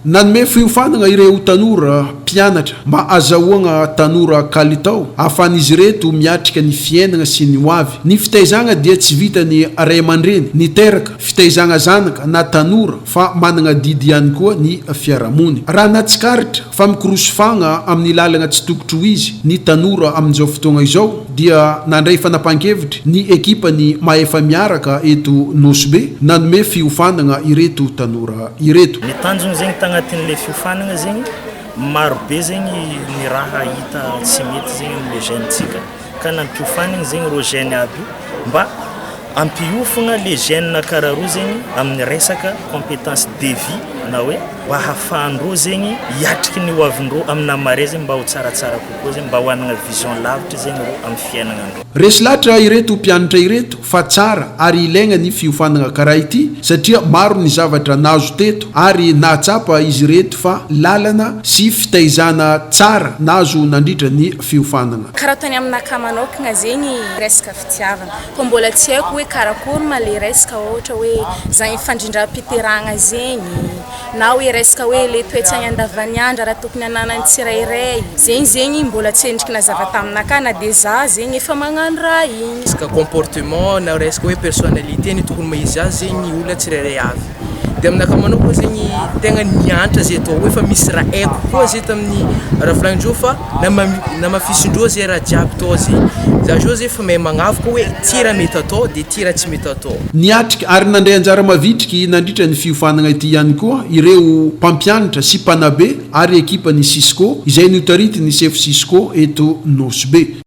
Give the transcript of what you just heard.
Nanome fiofanana ireo tanora mpianatra mba azahoagna tanora kalitao ahafahan'izy ireto miatrika ny fiainagna sy ny hoavy. Ny fitaizagna dia tsy vitan'ny ray aman-dreny niteraka, fitaizagna zanaka na tanora fa managna adidy ihany koa ny fiarahamony. Raha nahatsikaritra fa mikorosofagna amin'ny lalagna tsy tokotry ho izy ny tanora amin'izao fotoagna izao dia nandray fanapahan-kevitry ny ekipan'ny Mahefa Miaraka eto Nosy Be nanome fiofanagna ireto tanora ireto. Ny tanjogno zegny tagnatin'le fiofanagna zegny, maro be zegny ny raha hita tsy mety zegny amle jeune-tsika ka nampiofanigny zegny rô jeune aby io mba ampiofagna le jeune karaha rô zegny amin'ny resaka compétence de vie na hoe mba hahafahan-drô zegny hiatriky ny hoavin-drô amina mare zegny mba ho tsaratsara kokoa zegny mba ho hanagna vision lavitra zegny rô amin'ny fiaignanandrô. Resy lahatra ireto mpianatra ireto fa tsara ary ilaigna ny fiofanagna karaha ity satria maro ny zavatra nahazo teto ary nahatsapa izy ireto fa lalana sy fitaizana tsara nahazo nandritra ny fiofanagna. Karaha ataony aminakahy manokagna zegny resaka fitiavagna fa mbola tsy haiko hoe karakory ma le resaka ohatra hoe zagny fandrindram-piterahagna zegny na hoe resaka hoe le toe-tsaigna andavaniandra raha tokony ananan'ny tsirairay, zegny zegny mbola tsy endriky nazava taminakahy na de za zegny efa magnano raha igny. Resaka comportement na resaka hoe personnalité ny tokony maha izy azy zegny ny olona tsirairay avy. De aminakahy manokana zegny tegna nianatra zay atao hoe fa misy raha haiko koa zay tamin'ny raha volagnindreo fa namafisindreo zay raha jiaby tao zegny. Za zao zay efa mahay magnavaka hoe ty raha mety atao de ty raha tsy mety atao. Niatrika ary nandray anjara mavitriky nandritra ny fiofanana ity ihany koa ireo mpampianatra sy mpanabe ary ekipan'ny Cisco izay notaritin'ny sefo Cisco eto Nosy Be.